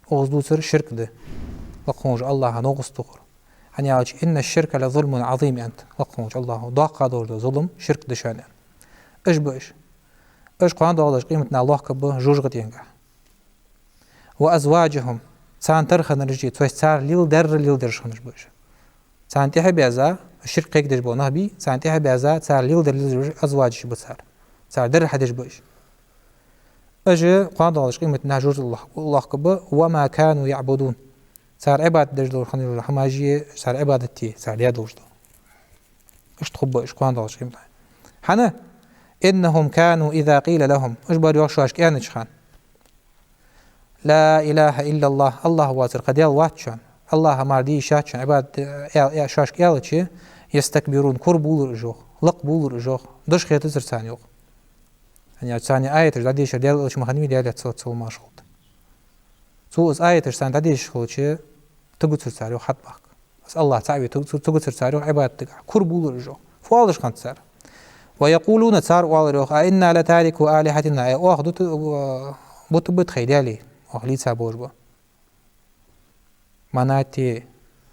Укхаза дувцар ширк да. Лакха волча АллахӀа новкъост тохар. ХӀана аьлча: «إن الشرك لظلم عظيم», аьннад лакха волча АллахӀо. Доккха долаш дола зулам ширк да шоана, аьнна. Уж ба уж. Уж кхоана доагӀаш долча къематдийнахьа лохкаргба жожагӀатегахьа. «وأزواجهم», царна тара хиннараш а, то есть цар леладаьр леладераш хиннараш ба уж. Царна тӀехьа беза, ширк кхайкадеш бола нах бий, царна тӀехьа беза, цар леладаьр леладераш, азваджаш ба цар. Цар дар хьадеш ба уж. Уж кхоана доагӀаш долча къематдийнахьа жожагӀате лох-, лохкаргба, «وما كانوا يعبدون». Цар Ӏибадат деш дола хинна йола хӀамаш а, цар Ӏибадат а, цар даь долаш дола. Иштта хургба уж кхоана доагӀаш долча къематдийнахьа. ХӀана? «إنهم كانوا إذا قيل لهم». Уж бар йоах шоашка аьннача хана: «لا إله إلا الله», АллахӀ воацар кхы Даьла вац шоана, АллахӀа мара де йиш яц шоана, Ӏибадат, э, э, шоашка аьлча, «يستكبرون», кура булар уж йоах, лакха булар уж йоах, дош хетацар царна йоах. ХӀана аьлча царна аяташ дӀадешар Даьла элча ма хиннавий, Даьлера салот-салам-моаршал хилда цунна. Цо из аяташ царна дӀадешаш хилча, тугацар цар йоах хьатӀабахка. Из АллахӀ цаӀ ве туг-, цу-, тугацар цар йоах Ӏибадатагахьа. Кура булар уж йоах. Фу оалаш хиннад цар? «ويقولون», цар оалар йоах: «أئنا لتاركو آلهتنا», э, оаха дут-, э, бутаргбий тхоай даьлий, оаха лийца болаш бола. Манатай,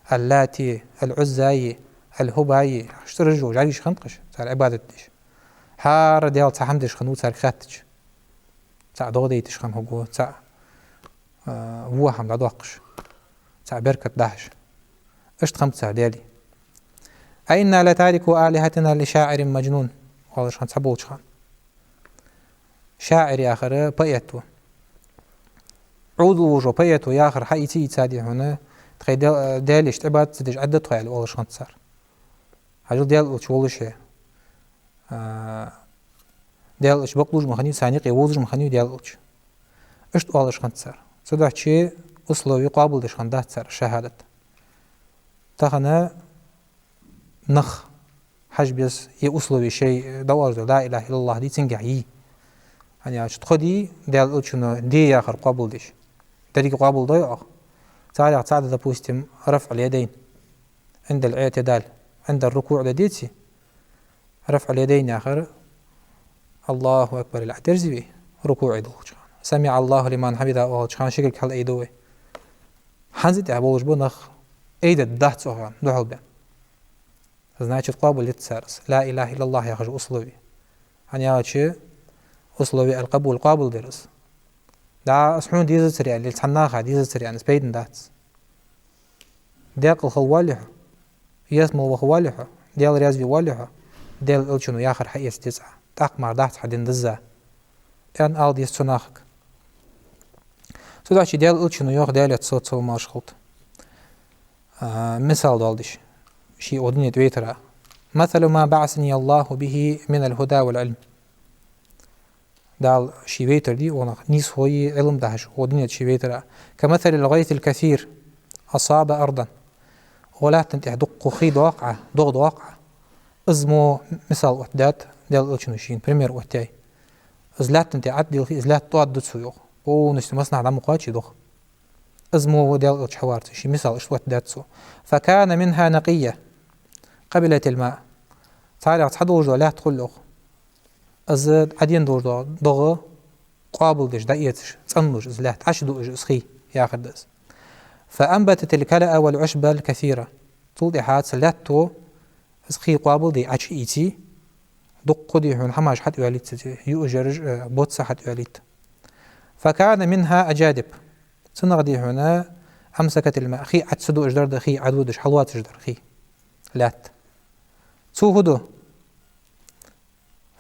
Аллатай, Аль-Ӏуззай, Аль-Хубай, иштта цӀераш йола, жӀаргаш хиннад-кх уж, цар Ӏибадат деш. ХӀара даьла цхьа хӀама деш хиннав царга хаьттача. ЦаӀ догӀа дайташ хиннав хьога, цаӀ, а, во хӀама дӀадоаккхаш, цаӀ беркат дахьаш. Иштта хиннаб цар даьлий. «أئنا لتاركو آلهتنا لشاعر مجنون», оалаш хиннад цхьаболча хана. ШаӀир яхар поэт ва. Ӏовдал вожо поэт ва яхар хьаийца а ийцадий хьона, тхоай даь-, даьлашта Ӏибадат ца деш Ӏадда тхо, аьле, оалаш хиннад цар. Хьажал, Даьла элча волаш а, а, Даьла элча бакълувш ма хиннавий, царна юкъе вовзаш ма хиннавий Даьла элча. Иштта оалаш хиннад цар. Цудухьа услови къоабалдеш хиннадац цар шахӀадат. Тахан нах хьажа беза, е услови шоай дӀаоалаш дола لا إله إلا الله дий, цунгахьа йий. ХӀана аьлча тхо дий Даьла элчано де яхар къоабалдеш. Деррига къоабалдой оаха? Царех цаӀ да, допустим, رفع اليدين عند الاعتدال, عند الركوع да, деций? رفع اليدين яхар, الله أكبر аьле Ӏодерзий вай рукуӀе долча хана, سمع الله لمن حمده оалача хана ши кулг хьалайду вай. ХӀанз а тӀехьа болаш ба нах, айдергдац оаха, духьал бе. Значит, къоабалъяц цар из لا إله إلا الله яхаш услови. ХӀана аьлча услови аль-къабул къоабалдер из. ДӀа из хьона дезацар аьле, цхьан наха дезацар аьле, из пайдана дац. Даькъала хила воаллий хьо, ялсмала ваха воаллий хьо, Даьла раьза ве воаллий хьо, Даьла элчано яхар хьаэца деза Ӏа, тӀаккха мара дац хьа дин дизза, аьнна ала деза цу нахага. Цудухьа Даьла элчано йоах, Даьлера салот-салам-моаршал хилда, а, мисал доаладеш ший укх дунен тӀа вайтара: «مثل ما بعثني الله به من الهدى والعلم». Дала ший вайтар дий укх наха, нийсхо а Ӏилма дахьаш, укх дунен тӀа ший вайтара: «كمثل الغيث الكثير أصاب أرضا». Укх лаьттан тӀа дукха хий доагӀа Ӏа, догӀа доагӀа Ӏа. Из мо мисал оттадаьд Даьла элчано шийна, пример оттаяьй. Из лаьттан тӀа Ӏадда дилхе, из лаьтта тӀоадду цо, йоах. Полностью массанахьа дӀа ма кхоачий догӀа. Из мо ва Даьла Элча хьаварца, ший мисал иштта оттадаьд цо. فكان منها نقية قبلت الماء. Царех цхьа долаш дола лаьтта хул йоах. Из Ӏадена долаш дола догӀа къоабалдеш, дӀаэцаш, цӀенлуш из лаьтта, Ӏочудуаш из хий, яхар да из. فأنبتت الكلأ والعشب الكثير. Цул тӀехьа цу лаьтто из хий къоабалде Ӏочуийце, дукха, дий хьона, хӀамаш хьатӀайоалийт цу чу, юаш, ераш, э, боцца хьатӀайоалийт. فكان منها أجادب. Цунах, дий хьона, أمسكت الماء. Хий Ӏочу ца дуаш дар да, хий Ӏододаш, хьалоацаш дар хий, лаьтта. Цо фу ду?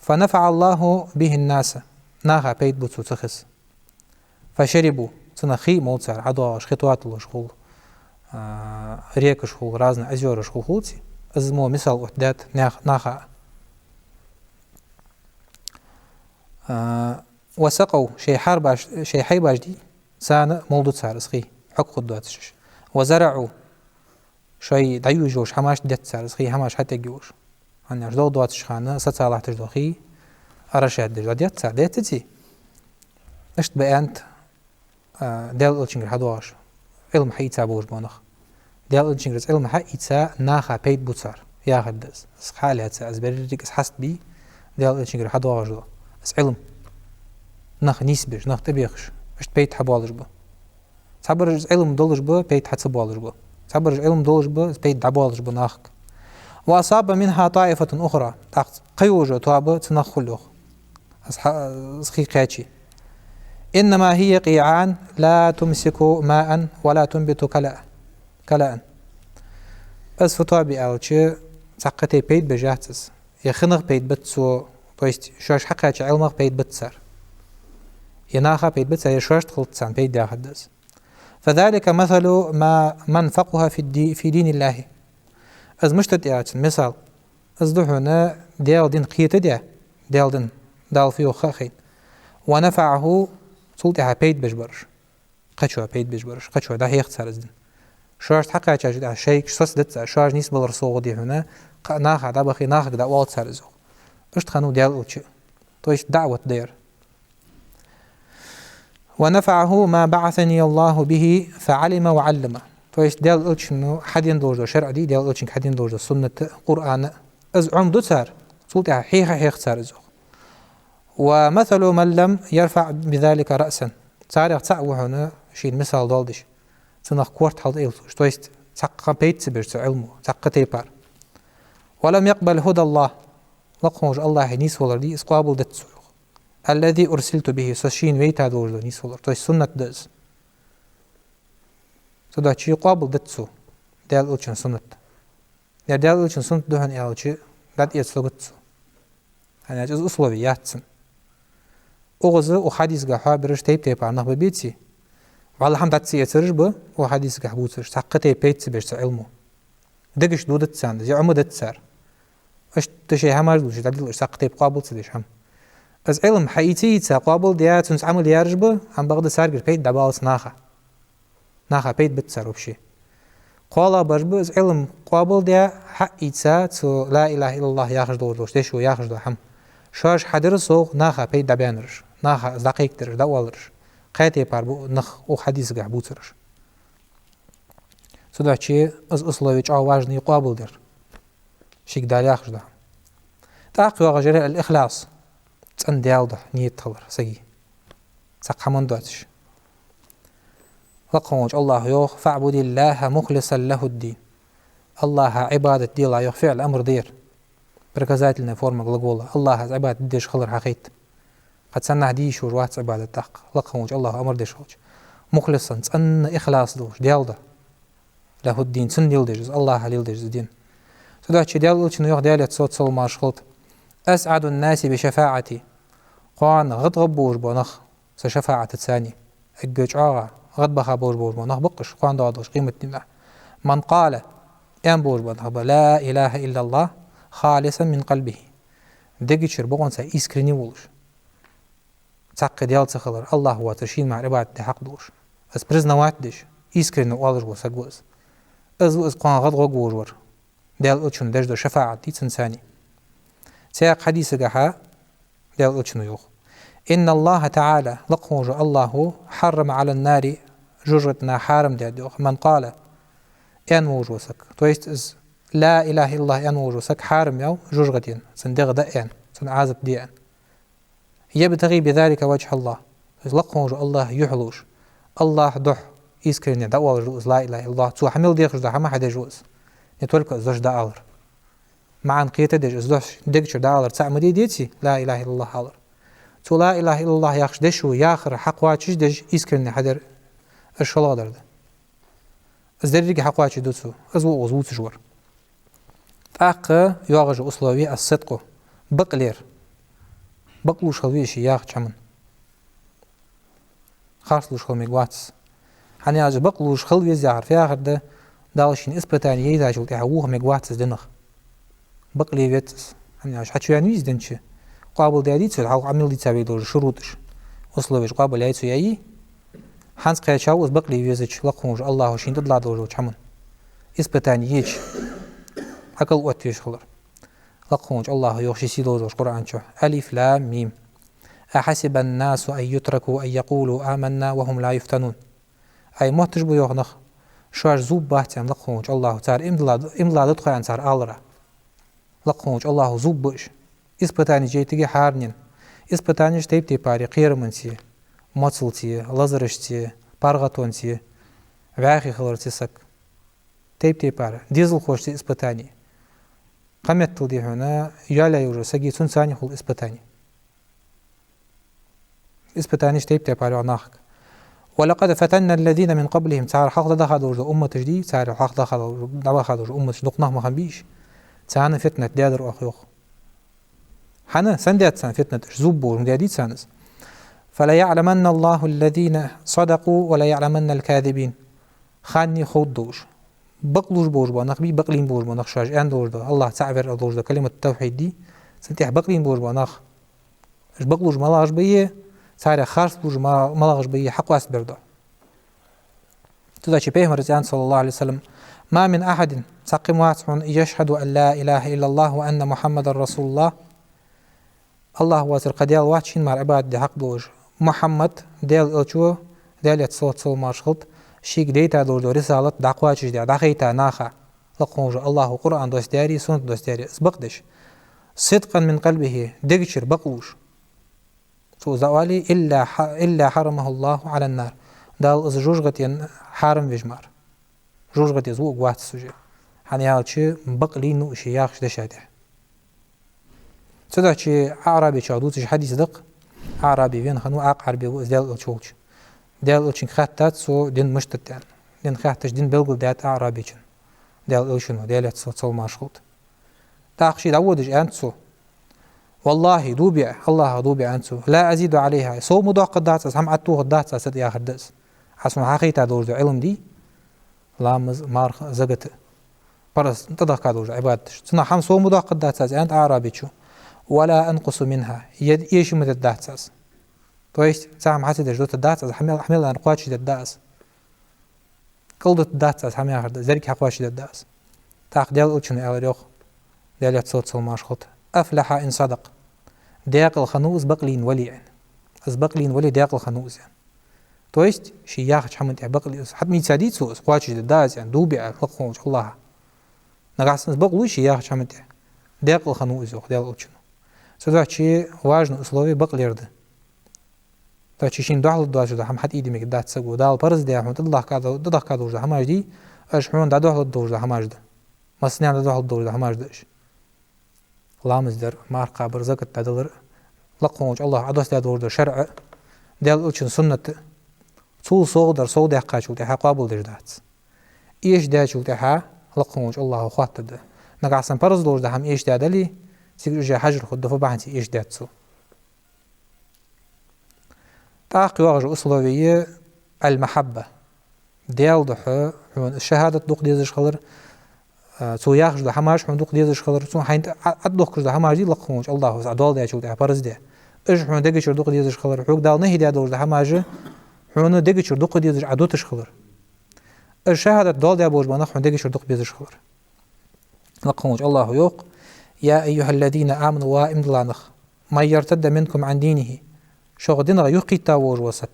فنفع الله به الناس. Наха пайда бу цо цу хица. فشربوا. Цунах хий молл цар, ӀодоагӀаш, хи тоаталуш хул, а, рекаш хул, разные озёраш хул, хулций. Из мо мисал оттадаьд нах-, наха. А, وسقوا, шоай хьарбаш, шоай хьайбаш дий, царна молл ду цар из хий, хьог хургдоацаш. وزرعوا, шоай дӀаюжаш хӀамаш детт цар из хий, хӀамаш хьатӀайоалаш. ХӀана аьлча догӀа доацача хана саца латташ дола хий, орошадеш дӀадетт цар, деттаций? Иштта ба аьннад, а, Даьла Элчангара хьадоагӀаш, Ӏилма хьаийца болаш бола нах. Даьла Элчангара из Ӏилма хьаийца наха пайда бу цар, яхар да из. Из хьалаьца, из берригаш из хьаст бий, Даьла Элчангара хьадоагӀаш дола из Ӏилма. Нах нийсбеш, нах тӀабехаш, иштта пайда хьабоалаш ба. Цхьабараш из Ӏилма долаш ба, пайда хьа ца боалаш ба. Цхьабараш Ӏилма долаш ба, из пайда дӀабоалаш ба нахага. وأصاب منها طائفة أخرى. ТӀаккха кхыйолча тоаба цунах хул йоах. Из хьа-, из хий кхаьче. إنما هي قيعان لا تمسك ماء ولا تنبت كلأ، كلأ. Из фу тоаба я аьлча, цхьаккха тайпара пайда беш яц из. Е хинах пайда бац цо, то есть шоаш хьакхаьча Ӏилмах пайда бац цар. Е наха пайда бац цар, е шоашта хилац царна пайда, яхар да из. فذلك مثل ما، من فقه في الدي-، في دين الله. Из мишта да аьлча, мисал. Из да хьона Даьла дин кхетадаь, Даьла дин, Дала фу йоах ха а хайна. ونفعه, цул тӀехьа пайда беш бараш. Кхычоа пайда беш бараш, кхычоа дӀахьех цар из дин. Шоашта хьакхаьчачул тӀехьа шоайга соцадац цар, шоаш нийсбалара совгӀа, дий хьона, кхы наха дӀабахе, нахага дӀаоал цар из йоах. Иштта хиннав Даьла Элча. То есть даӀват дар. ونفعه ما بعثني الله به فعلم وعلم. То есть Даьла Элчано хьадена долаш дола шарӀа дий, Даьла Элчанга хьадена долаш дола суннат, Къуръан, из Ӏомаду цар, цул тӀехьа хьеха а хьех цар из йоах. ومثل من لم يرفع بذلك رأسا. Царех цаӀ ва хьона шийна мисал доаладеш, цунах корта хьалтӀаэцалуш. То есть цхьаккха пайда ца беш цу Ӏилмо, цхьаккха тайпара. ولم يقبل هدى الله. Лакха волча АллахӀа нийсвалар дий, из къоабалдац цо йоах. الذي أرسلت به, со шийна вайта долаш дола нийсвалар. То есть суннат да из. Цудухьа къоабалдац цо Даьла Элчан суннат. Е Даьла Элчан суннат да хьона аьлча, дӀатӀаэца логац цо. ХӀана аьлча из условие яц цун. Укхаза, укх хьадисагахьа бераш тайп-тайпара нах ба беций? ВаллахӀи, хӀама дӀа ца эцараш ба укх хьадисагахьа бувцараш, цхьаккха тайпара пайда ца беш цу Ӏилмо. Дегаш додац царна из, е Ӏомадац цар. Иштта шоай хӀамаш луш, дӀадилла уж, цхьаккха тайпара къоабал ца деш хӀама. Из Ӏилма хьаийца а ийца, къоабалдаь, цунца Ӏамал яь ераш ба, амма бакъда царгара пайда дӀабалац наха. Наха пайда бац цар вообще. КхоалагӀбараш ба из Ӏилма къоабалдаь, хьаийца, цу لا إله إلا الله яхаш долаш, дешо яхаш дола хӀама. Шоаш хьадир совгӀа, наха пайда дӀабаьннараш, наха из дӀакхайкадараш, дӀаоалараш. Кхаь тайпара ба нах укх хьадисагахьа бувцараш. Цудухьа из условие чӀоагӀа важный къоабалдар. Шийга Дала яхаш дола хӀама. ТӀаккха йоагӀаш яр الإخلاص. ЦӀена Даьла духьа нийят хилар сага. Цхьаккха хӀама доацаш. Лакха волча АллахӀа йоах: فاعبد الله مخلصا له الدين. АллахӀа Ӏибадат делахь йоах, фиӀл амр да ер. Приказательная форма глагола. АллахӀа Ӏибадат деш хилар хьахайт. Кхы цхьаннахьа де йиш йолаш вац Ӏибадат тӀаккха, лакха волча АллахӀа амр деш хилча. مخلصا, цӀена ихлас долаш, Даьла духьа. له الدين, цунна леладеш из, АллахӀа леладеш из дин. Цудухьа Даьла Элчано йоах, Даьлера салот-салам-моаршал хилда: أسعد الناس بشفاعتي. Кхоана гӀадгӀа болаш бола нах са шафаӀатаца. Эггара чӀоагӀа гӀадбаха болаш болаш бола нах ба-кх уж кхоана доагӀаш долча къематдийнахьа. من قال, аьнна болаш бола нах ба, لا إله إلا الله خالصا من قلبه. Дега чура бокъонца искренне волаш. Цхьаккха Даьла ца хилар, АллахӀ воацар шийна мара Ӏибадат де хьакъ долаш. Из признавать деш, искренне оалаш вола саг ва из. Из ва из кхоана гӀадгӀоргволаш вар. Даьла Элчано деш дола шафаӀат дий цунца. Цхьаькха хьадисагахьа Даьла Элчано йоах: إن الله تعالى, лакха волча АллахӀа, حرم على النار, жожагӀатена хьарам даьд йоах, ман къала, аьнна волаш вола саг. То есть из ла илахӀа иллаллахӀ аьнна волаш вола саг хьарам яьв жожагӀатена, цун дегӀ даа аьнна, цун Ӏазап де аьнна. ЯбтагӀи бизалика важхӀаллахӀ. То есть лакха волча АллахӀа юхь луш, АллахӀа духьа искренне дӀаоалаш ва из ла илахӀа иллаллахӀ. Цо хьа мел дехаш дола хӀама хьадеш ва из. Не только из дош дӀаалар. МаӀан кхетадеш, из дош дега чура дӀаалар цаӀ ма дий, деций, ла илахӀа иллаллахӀ алар. Цо ла илахӀа иллаллахӀ яхаш деш ва, яхар хьакхоачашдеш, искренне хьадар из шоллагӀдар да. Из деррига хьакхоачашду цо, из ва укхаза вувцаш вар. ТӀаккха йоагӀаш я условие ас-сидкъу, бакълер. Бакълувш хила веза из ше яхача хӀаман. Харцлувш хила мегавац из. ХӀана аьлча бакълувш хила веза яхар фу яхар да, Дала шийна испытани яйтачул тӀехьагӀа воха мегавац из динах. Бакъле веза из. ХӀана аьлча хьачувена вий из дин чу? Къоабалдаьдий цо хьалха Ӏамал дийца вай долаш шурутӀаш, условеш къоабалъяьй цо, яьй? ХӀанз кхаьчав из бакъле везача лакха волча АллахӀа шийна тӀадилла долаш долча хӀаман. Испытани еча, ӀокӀал оттавеш хилар. Лакха волча АллахӀа йоах ший сийдолаш долча Къуръан чу: الم. أحسب الناس أن يتركوا أن يقولوا آمنا وهم لا يفتنون. Ай, мотташ ба йоах нах, шоаш зувргбац аьнна лакха волча АллахӀа, цар иман дилла, иман дилла да тхо аьнна цар алара. Лакха волча АллахӀа зувргба уж. Испытанеш яйтаргья хӀаранена. Испытанеш тайп-тайпара я: кхерамца, моцалца, лазарашца, паргӀатонца, вӀаьхий хиларца саг. Тайп-тайпара. Дезалхошца испытани. Кхыметтел дий хьона, йоалаяь йолча сага, цунца цхьана хул испытани. Испытанеш тайп-тайпара я нахага. ولقد فتنا الذين من قبلهم. Цар хьалха дӀадаха долаш дола умматаш дий, цар хьалха дӀадаха долаш, дӀабаха долаш дола умматаш, дукха нах ма хиннабий уж. Царна фитнат даьдар оаха йоах. ХӀана? Сенна даьд царна фитнат? Уж зувргболаш ма даьдий царна из. فليعلمن الله الذين صدقوا وليعلمن الكاذبين. Ханне ховргда уж. Бакълувш болаш бола нах бий, бакълийна болаш бола нах, шоаш аьнна долаш дола, АллахӀ цаӀ вар аьнна долаш дола калимат-тавхьид дий, цун тӀехьа бакълийна болаш бола нах. Уж бакълувш малагӀаш ба е, царех харцлувш ма-, малагӀаш ба е хьакъоастабер да. Цудухьа Пайхамара аьннад, صلى الله عليه وسلم: ما من أحد, цхьаккха ма вац хьона, يشهد أن لا إله إلا الله وأن محمدا رسول الله. АллахӀ воацар кхы даьла вац шийна мара Ӏибадат де хьакъ долаш. Мухьаммад, Даьла элча ва, Даьлера салот-, салам-моаршал хилда, шийга дайта долаш дола рисалат дӀакхоачашдаь, дӀахайта наха. Лакха волча АллахӀа Къуръан доссадаьрий, суннат доссадаьрий, из бакъдеш. صدقا من قلبه, дега чура бакълувш. Цо из дӀаоале, إلا ح-، إلا حرمه الله على النار. Дала из жожагӀатена хьарам веш мара. ЖожагӀате из вуаргвац из уже. ХӀана аьлча бакълийна ва уж ше яхача деша тӀехьа. Цудухьа Ӏаърабечох дувцаш хьадис да-кх. Ӏаърабе вена хиннав, Ӏаьрби ва из Даьла элча волча. Даьла элчанга хаьттад цо, дин мишта да аьнна. Дин хаьттача, дин белгалдаьд Ӏаърабечунна. Даьла элчано, Даьлера салот-, салам-моаршал хилда. ТӀаккха ше дӀаводаш аьннад цо: والله, дув биа, АллахӀах дув биа, аьннад цо, لا أزيد عليها, сов ма доаккхаргдац аз, хӀама Ӏотохаргдац аз цу тӀа яхар да из. Аз хьона хьахайтад долаш дола Ӏилма дий, ламаз, марха, закат, параз, тӀадахка долаш дола Ӏибадаташ. Цунах хӀама сов ма доаккхаргдац аз, аьннад Ӏаърабечо. ولا أنقص منها, е эша ма дергдац аз. То есть цхьа хӀама хьа ца деш дутаргдац аз, хьа мел, хьа мел аьнна кхоачашдергда аз. КӀалдутаргдац аз, хӀама яхар да, зерг хьакхоачашдергда аз. ТӀаккха Даьла элчано аьлар йоах, Даьлера салот-, салам-моаршал хилда: أفلح إن صدق. Даькъала хиннав из бакълийна вале аьнна. Из бакълийна вале, даькъала хиннав из аьнна. То есть ше яхача хӀаман тӀа бакъле из. ХӀаьта мийца дий цо, из кхоачашдергда аз аьнна, дув биа лакха волча АллахӀах. Нагахьа санна из бакълув ше яхача хӀаман тӀа, даькъала хиннав из, йоах Даьла элчано. Цудухьа важни условие бакълер да. Цудухьа шийна духьал доацаш дола хӀама хьатӀаийде мегаргдац саго. Дала параз даь хьона тӀадахка до-, тӀадахка долаш дола хӀамаш дий, уж хьона дӀадухьал долаш дола хӀамаш да. Массанена дӀадухьал долаш дола хӀамаш да уж. Ламаз дар, марха кхабар, закат дӀадалар, лакха волча АллахӀа Ӏодоссадаь долаш дола шарӀа, Даьла элчан суннат, цул совгӀа дар совдаьккхачул тӀехьагӀа къоабалдеш дац. Эшадаьчул тӀехьагӀа лакха волча АллахӀа хоаттаргда. Нагахьа санна параз долаш дола хӀама эшадаь дале, цига уже хьажар хургда, фу бахьанца эшадаьд цо. ТӀаккха йоагӀаш я условие аль-махьабба. Даьла духьа хьона шахӀадат дукха дезаш хилар, а, цо яхаш дола хӀамаш хьона дукха дезаш хилар, цунна хьайна тӀа-, а, тӀадохкаш дола хӀамаш дий лакха волча АллахӀа из Ӏа доал даьчул тӀехьагӀа параз даь. Уж хьона дега чура дукха дезаш хилар, хьога Дала нахьи даь долаш дола хӀамаш хьона дега чура дукха дезаш, Ӏа дуташ хилар. Уж шахӀадат доал даь болаш бола нах хьона дега чура дукха безаш хилар. Лакха волча АллахӀа йоах: يا أيها الذين آمنوا, ва иман дилла нах, من يرتد منكم عن دينه, шух динах юхакхийтта волаш вола саг.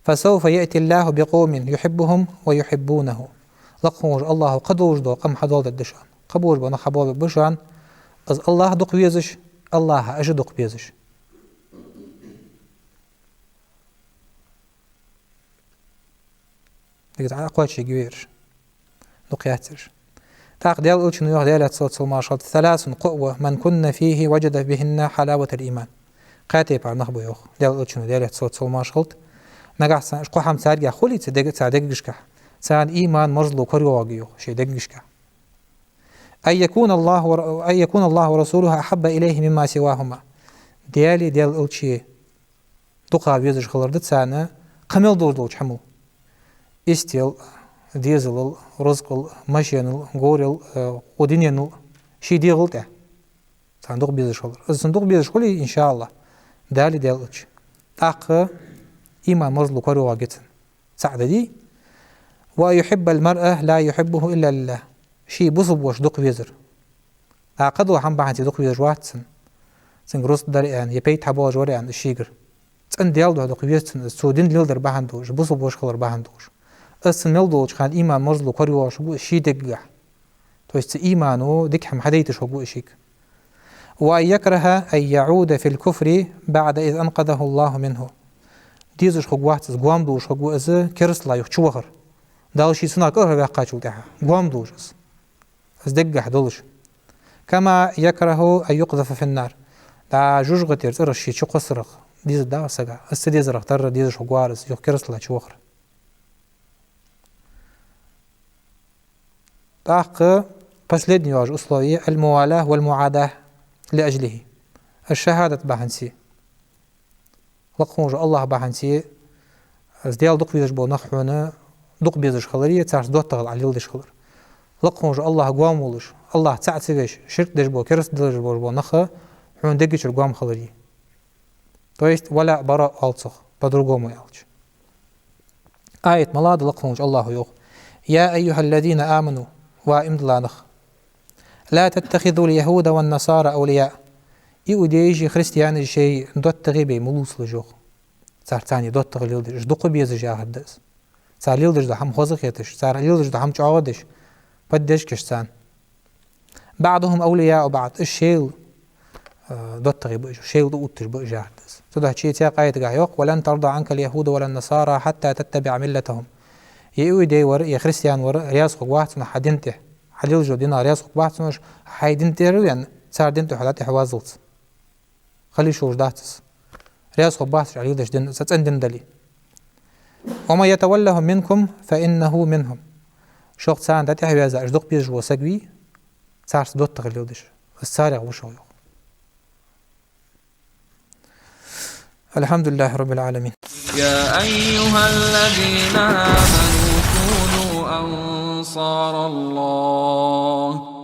فسوف يأتي الله بقوم يحبهم ويحبونه. Лакха волча АллахӀа кхы долаш дола къам хьадоаладергда шоана. Кхы болаш бола нах хьабоалабергба шоана, из АллахӀ дукха везаш, АллахӀа уж дукха безаш. Дика, Ӏа кхоачашъергья ераш. Дукха яц ераш. ТӀаккха Даьла Элчано йоах, Даьлера салот-салам хилда: «ثلاث, кхоъ ва, من كن فيه وجد بهن حلاوة الإيمان». Кхаь тайпара нах ба йоах Даьла Элчано, Даьлера салот-салам хилда. Нагахь санна уж кхо хӀама царгахь хуле, цар дег-, цар дегашка, царна иман марзло корайоагӀаргья йоах шоай дегашка. «أن يكون الله ور-، أن يكون الله ورسوله أحب إليه مما سواهما». Даьлеи Даьла Элчеи дукха везаш хилар да царна кхы мел долаш долча хӀамал. Истел, дезалал, рузкъал, машенал, говрел, э, укх дуненал, ший дегӀал тӀа. Царна дукха безаш хилар. Из царна дукха безаш хуле, иншааллахӀ, Даьлеи Даьла Элчеи. ТӀаккха иман марзло корайоагӀаргья царна. ЦаӀ да из. «وأن يحب المرء لا يحبه إلا لله». Ший бусалба воша дукха везар. ТӀаккха кхыдола хӀама бахьанца дукха везаш вац цунна. Цунга рузкъа дар аьнна, е пайда хьабоалаш вар аьнна, из шийгара. ЦӀена Даьла духьа дукха веза цунна из, цо дин леладар бахьан долаш, бусалба воша хилар бахьан долаш. Из цун мел долча хана иман марзло корайоагӀаш ва из ший дегагахь. То есть цу имано дика хӀама хьадайташ хургва из шийга. «وأن يكره أن يعود في الكفر بعد إذ أنقذه الله منه». Дезаш хургвац из, гоама долаш хургва из керастала юха чувахар. Дала ше цунах кӀалхарваьккхачул тӀехьагӀа. Гоама долаш из. Из дегагахь долаш. «كما يكره أن يقذف في النار». ДӀа жожагӀатера цӀерах ше чукхоссарах дезаргда сага. Из ца дезарах тарра дезаш хургвар из, юха керастала чувахар. ТӀаккха последний йоагӀаш условие: «الموالاة والمعاداة لأجله». Из шахӀадат бахьанца, лакха волча АллахӀ бахьанца, из Даьла дукха везаш бола нах хьона дукха безаш хилари, царца доттагӀал Ӏа леладеш хилар. Лакха волча АллахӀа гоама волаш, АллахӀ цаӀ ца веш, ширк деш бола, кераста деш бола нах хьона дега чура гоама хилари. То есть «ولاء براء» оал цох, по-другому аьлча. Аят малагӀа да? Лакха волча АллахӀа йоах: «يا أيها الذين آمنوا», ва иман дилла нах, «لا تتخذوا اليهود والنصارى أولياء». Иудейши христианаши шоай доттагӀий бе ма лувцалаш йоах. Царца цхьана доттагӀал леладеш, уж дукха безаш яхар да из. Цар леладеш дола хӀама хоза хеташ, цар леладеш дола хӀама чӀоагӀа деш, поддержка еш царна. «بعضهم أولياء بعض», уж шоайла, э, доттагӀий ба уж, шоайла тӀаотташ ба уж яхар да из. Цудухьа цхьан аятагахь йоах: «ولن ترضى عنك اليهود ولا النصارى حتى تتبع ملتهم». Е иудей вар, е христиан вар раьза хургвац хьона хьа дина тӀа. Хьа леладеш долча динах раьза хургбац хьона уж, хьай дина тӀера вена, цар дина тӀа хьо дӀатӀехьаваззалца. Хила йиш йолаш дац из. Раьза хургбац уж Ӏа леладеча дина, цу цӀена дина дале. «ومن يتولهم منكم فإنه منهم». Шух царна дӀатӀехьаваьза, уж дукха безаш вола саг вий, царца доттагӀал леладеш, из царех ва шух йоах. الحمد لله رب العالمين. يا أيها الذين آمنوا كونوا أنصار الله.